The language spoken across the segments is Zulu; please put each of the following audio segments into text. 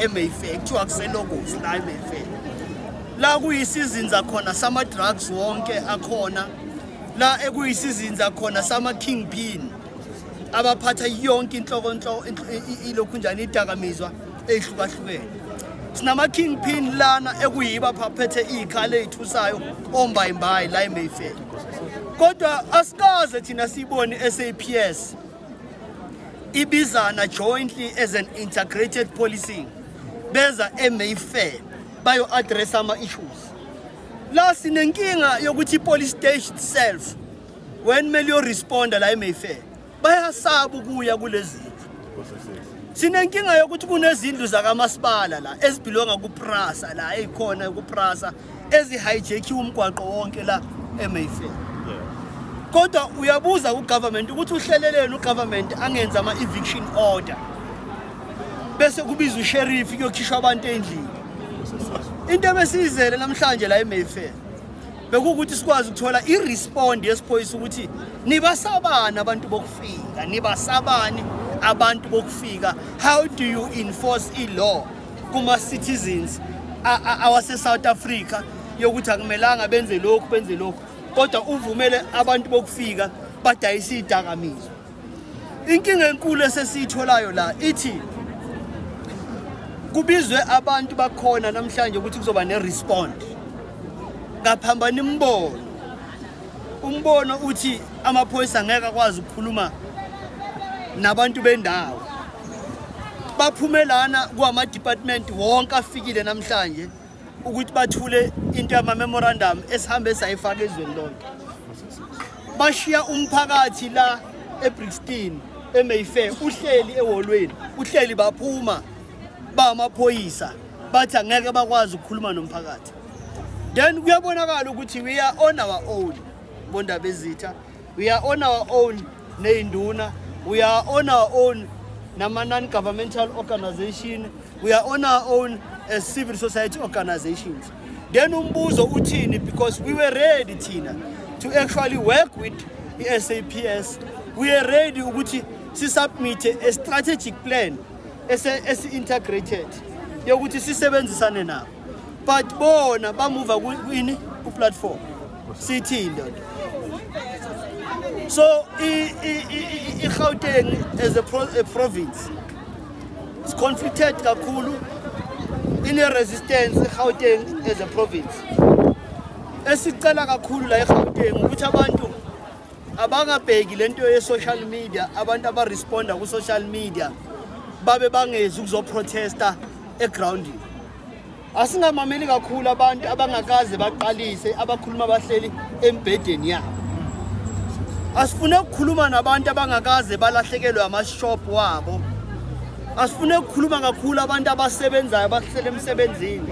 eMayfair, kuthiwa kuseLogos la eMayfair, la kuyisizinza khona sama-drugs wonke akhona la, ekuyisizinza khona sama-kingpin abaphatha yonke inhloko ilokhu njani idakamizwa ey'hlukahlukene. Sinama-kingpin lana ekuyibo abaphethe iy'khali ey'thusayo, ombayimbayi la eMayfair, kodwa asikaze thina siyibone i-SAPS ibizana jointly as an integrated policing, beza eMayfair bayo-address ama-issues la. Sinenkinga yokuthi i-police station itself, when kumele uyoresponda la eMayfair, bayasaba ukuya kulezi zindlu. Sinenkinga yokuthi kunezindlu zakamasipala la ezibelonga kuPrasa la, ey'khona kuPrasa, ezi-hijackiwe umgwaqo wonke la eMayfair, kodwa uyabuza ku-government ukuthi uhleleleni u-government angenza ama-eviction order, bese kubizwa usheriff kuyokhishwa abantu endlini. Into ebesiyizele namhlanje la eMayfair bekuwukuthi sikwazi ukuthola i-respond yesiphoyisa ukuthi nibasabani abantu bokufika, nibasabani abantu bokufika? How do you enforce i-law kuma-citizens awase-South Africa yokuthi akumelanga benze lokhu, benze lokhu, kodwa uvumele abantu bokufika badayise iy'dakamizwa? Inkinga enkulu esesiyitholayo la ithi kubizwe abantu bakhona namhlanje ukuthi kuzoba ne-respond, kaphambana imibono. Umbono uthi amaphoyisa ngeke akwazi ukukhuluma nabantu bendawo. Baphume lana kwama-department wonke afikile namhlanje ukuthi bathule into yama-memorandum esihambe sayifaka ezweni lonke. Bashiya umphakathi la eBrixton, eMayfair, uhleli eholweni, uhleli. Baphuma bamaphoyisa bathi angeke bakwazi ukukhuluma nomphakathi. Then kuyabonakala ukuthi we are on our own, bondaba ezitha, we are on our own ney'nduna, we are on our own nama-non-governmental organization, we are on our own as civil society organizations. Then umbuzo uthini? Because we were ready thina to actually work with i-SAPS. We are ready ukuthi sisubmit a strategic plan esi-integrated yokuthi sisebenzisane nabo, but bona bamuva kwini ku-platform. Sithini ndoda? So i-Gauteng as a province is conflicted kakhulu, ine-resistance i-Gauteng as a province. Esicela kakhulu la eGauteng ukuthi abantu abangabheki lento ye-social media, abantu abaresponda ku-social media babe bangezi ukuzoprotesta egroundini. Asingamameli kakhulu abantu abangakaze baqalise, abakhuluma bahleli embhedeni yabo. Asifune ukukhuluma nabantu abangakaze balahlekelwe amashop wabo. Asifune ukukhuluma kakhulu abantu abasebenzayo, abahlele emsebenzini,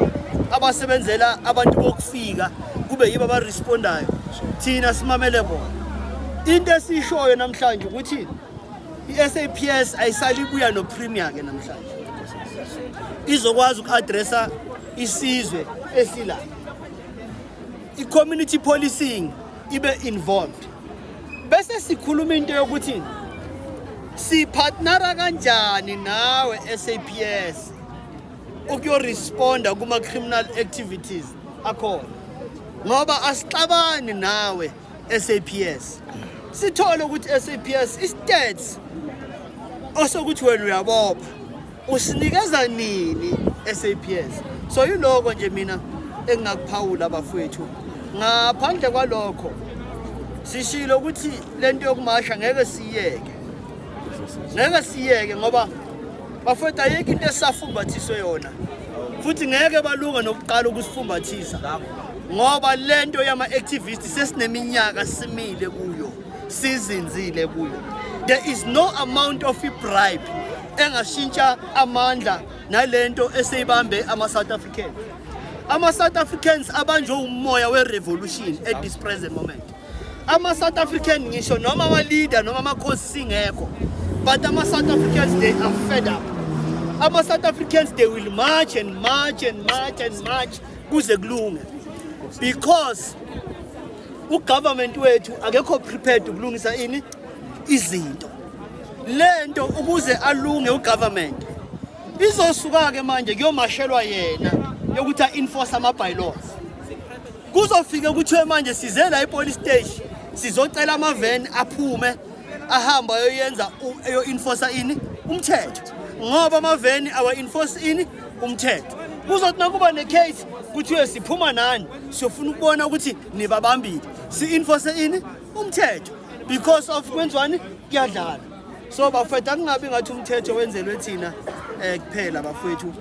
abasebenzela abantu bokufika, kube yibo abarespondayo, thina simamele bona. Into esiyishoyo namhlanje ukuthi i-SAPS ayisali ibuya no-premier ke namhlanje, izokwazi uku-addressa isizwe esila. I-community policing ibe involved, bese sikhuluma into yokuthi sipartnera kanjani nawe SAPS ukuyoresponda kuma-criminal activities akhona, ngoba asixabani nawe SAPS. Sithole ukuthi SAPS i-stats osokuthi wena uyabopha usinikeza nini SAPS? So yiloko nje mina engingakuphawula, bafowethu. Ngaphandle kwalokho, sishilo ukuthi lento yokumasha ngeke siyeke, ngeke siyeke, ngoba bafowethu ayikho into esafumbathiswe yona, futhi ngeke balunge nokuqala ukusifumbathisa, ngoba lento yama-activist sesineminyaka simile kuyo, sizinzile kuyo. There is no amount of i-bribe engashintsha amandla nalento eseyibambe ama-South Africans. Ama-South Africans abanjwe umoya we-revolution at this present moment. Ama-South African, ngisho noma ama-leader noma amakhosi singekho, but ama-South Africans, they are fed up. Ama-South Africans, they will march and march and march and march kuze kulunge, because ugovernment wethu akekho prepared ukulungisa ini izinto. Lento ukuze alunge ugovernment, Izosuka-ke manje kuyomashelwa yena yokuthi a-enforce ama-bylaws. Kuzofike kuthiwe manje size la e-police station sizocela amaveni aphume ahambe ayoyenza eyo-enforce ini umthetho, ngoba amaveni awa-enforce ini umthetho. Kuzothi nakuba ne-case kuthiwe siphuma nani siyofuna ukubona ukuthi nibabambile, si-enforce ini umthetho, because of kwenziwani, kuyadlala. So bafethu, akungabi ngathi umthetho wenzelwe thina kuphela bafethu.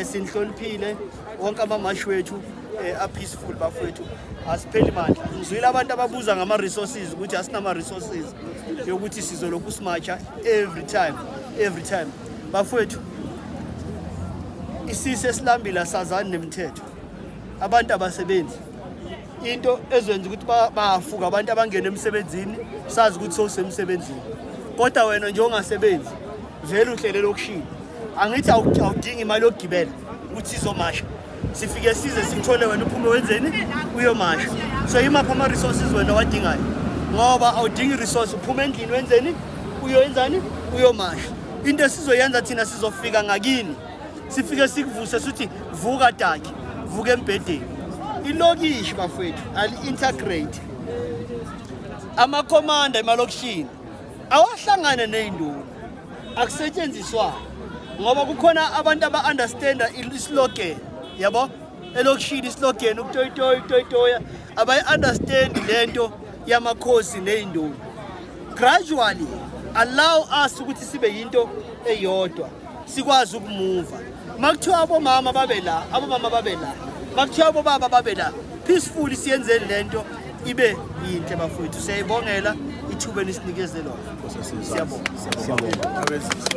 Sinihloniphile wonke amamashi wethu a peaceful bafethu, asipheli mandla. Ngizwile abantu ababuza ngama resources ukuthi asinama resources yokuthi sizolokhu simacha every time, every time. Bafethu, isisi esilambile asazani nemithetho. Abantu abasebenzi, into ezwenza ukuthi bafuka abantu abangena emsebenzini, sazi ukuthi sowusemsebenzini, kodwa wena nje ongasebenzi vele uhlele elokishini, angithi awudingi imali yokugibela ukuthi sizomasha, sifike size sikuthole wena uphume wenzeni, uyomasha. So imaphi ama-resources wena owadingayo? Ngoba awudingi i-resource, uphuma endlini wenzeni, uyoyenzani, uyomasha. Into esizoyenza thina, sizofika ngakini, sifike sikuvuse, sithi vuka daki, vuka embhedeni. Ilokishi bafethu ali-integrate, amakhomanda emalokishini awahlangane ney'nduna, akusetshenziswana ngoba kukhona abantu aba-understanda islogan yabo elokishini, islogan ukutoyitoya utoyitoya, abayi-understand lento yamakhosi ney'nduna. Gradually allow us ukuthi sibe yinto eyodwa, sikwazi ukumuva. Makuthiwa abomama babe la, abomama babe la, makuthiwa abobaba babe la, peacefully siyenzeni lento ibe yinhle bafowethu. Siyayibongela ithuba enisinikeze lona, siyabonga. Siyabonga.